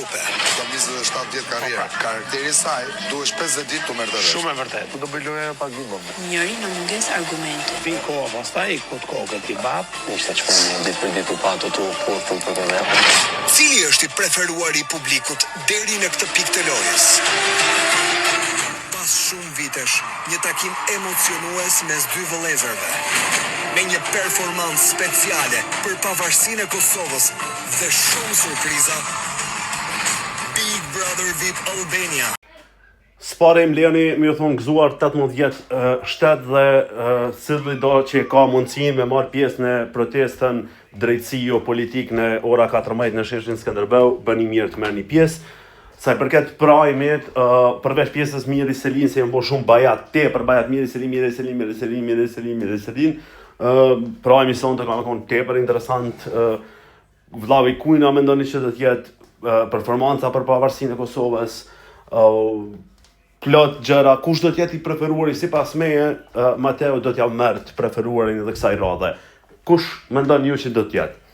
grupe. Kam 27 vjet karrierë. Karakteri i saj duhesh 50 ditë të merrte vesh. Shumë e vërtetë. Do bëj loja pa gimbo. Njëri në mungesë argumenti. Vin koha pastaj, i kut kokën ti bab. Ishte çfarë një ditë për ditë u pa të tu puthur për të vetë. Cili është i preferuari i publikut deri në këtë pikë të lojës? Pas shumë vitesh, një takim emocionues mes dy vëllezërve. Me një performancë speciale për pavarësinë e Kosovës dhe shumë surpriza. Big Brother VIP Albania. S'pari më lejoni me ju thonë gëzuar 18 vjet shtet dhe cili do që ka mundësinë me marrë pjesë në protestën drejtësi jo politik në ora 14 në sheshin Skënderbeu, bëni mirë të merrni pjesë. Sa i përket prime-it, përveç pjesës Miri Selin se janë bërë shumë bajat, tepër bajat Miri Selin, Miri Selin, Miri Selin, Miri Selin, Miri Selin. Prime-i sonte ka me konë tepër interesant. Vllavi kujna mendoni që do të jetë performanca për pavarësinë e Kosovës, plot gjëra, kush do të jetë i preferuari sipas meje, Mateo do t'ja merr të preferuarin edhe kësaj radhe. Kush mendon ju që do të jetë?